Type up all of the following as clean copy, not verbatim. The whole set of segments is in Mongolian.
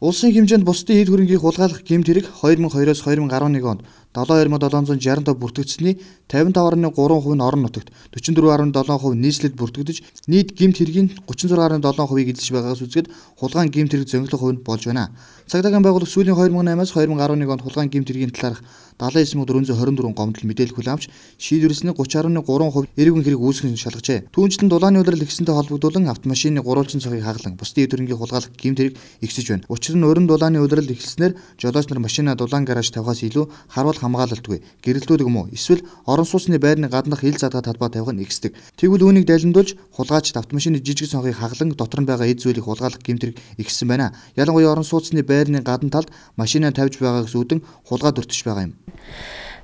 Улсын хэмжээнд бусдын эд хөрөнгийг хулгайлах гэмт хэрэг 2002-оос 2011 онд 72,765 бүртгэгдсэний 55.3% нь орон нутагт, 44.7% нийслэлд бүртгэгдэж, нийт гэмт хэргийн 36.7%-ийг эзэлж байгаагаас үзэхэд хулгайн гэмт хэрэг зөнгөлөх хувь нь болж байна. Цагдаагийн байгууллага сүүлийн 2008-аас 2011 онд хулгайн гэмт хэргийн талаарх 79,424 гомдол мэдээлэл хүлээн авч шийдвэрлэсний 30.3% эрүүгийн хэрэг үүсгэн шалгажээ. Түүнчлэн дулааны улирал ихсэнтэй холбогдуулан автомашины гурвалжин цонхыг хаглан бусдын эд хөрөнгийг хулгайлах гэмт хэрэг ихсэж байна. Учир нь уран дулааны улирал эхэлснээр жолооч нар машинаа дулаан гараж тавихаас илүү харвал хамгаалалтгүй, гэрэлтүүлэг юм уу эсвэл орон сууцны байрны гаднах ил задгаа талбай тавих нь ихсдэг. Тэгвэл үүнийг далимдуулж хулгайчид автомашины жижиг цонхыг хаглан дотор нь байгаа эд зүйлийг хулгайлах гэмт хэрэг ихссэн байна. Ялангуяа орон сууцны байрны гадна талд машинаа тавьж байгаагаас үүдэн хулгай дүртэж байгаа юм.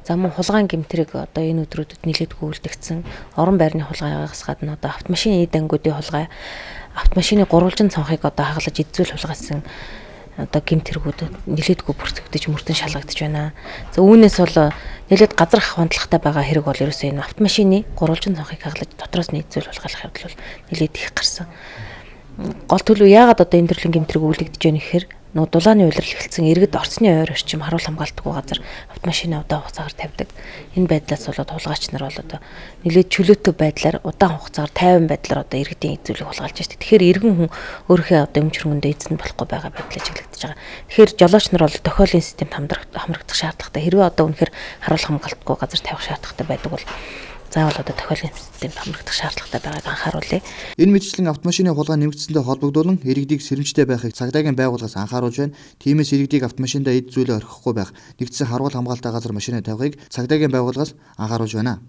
За мөн хулгайн гэмт хэрэг одоо энэ өдрүүдэд нэлээдгүй үлдэгдсэн. Орон байрны хулгайгаас гадна одоо автомашины эд ангиудын хулгай, автомашины гурвалжин цонхыг одоо хаглаж эд зүйл хулгайлсан одоо гэмт хэрэгүүд нэлээдгүй бүртгэгдэж мөртөн шалгагдаж байна. За үүнээс бол нэлээд газар хавантлагатай байгаа хэрэг бол ерөөсөө энэ автомашины гурвалжин цонхыг хаглаж дотроос нь эд зүйл хулгайлах явдал бол нэлээд их гарсан. Гол төлөв яагаад одоо энэ төрлийн гэмт хэрэг үлдэгдэж байна гэхээр нөгөө дулааны улирал эхэлсэн иргэд орцны ойр орчим харуул хамгаалтгүй газар автомашина удаан хугацаагаар тавьдаг. Энэ байдлаас болоод хулгайч нар бол одоо нэлээд чөлөөтэй байдлаар удаан хугацаагаар тайван байдлаар одоо иргэдийн эд зүйлийг хулгайлж байна. Тэгэхээр иргэн хүн өөрийнхөө одоо өмч хөрөнгөндөө эзэн болохгүй байгаа байдлаа чиглэгдэж байгаа. Тэгэхээр жолооч нар бол тохиолын системд хамрагдах шаардлагатай. Хэрвээ одоо үнэхээр харуул хамгаалтгүй газар тавих шаардлагатай байдаг бол заавал одоо тохиолын системд хамрагдах шаардлагатай байгааг анхааруулъя. Энэ мэтчлэн автомашины хулгай нэмэгдсэнтэй холбогдуулан иргэдийг сэрэмжтэй байхыг цагдаагийн байгууллагаас анхааруулж байна. Тиймээс иргэдийг автомашиндаа эд зүйлээ орхихгүй байх, нэгдсэн харуул хамгаалалттай газар машинаа тавихыг цагдаагийн байгууллагаас анхааруулж байна.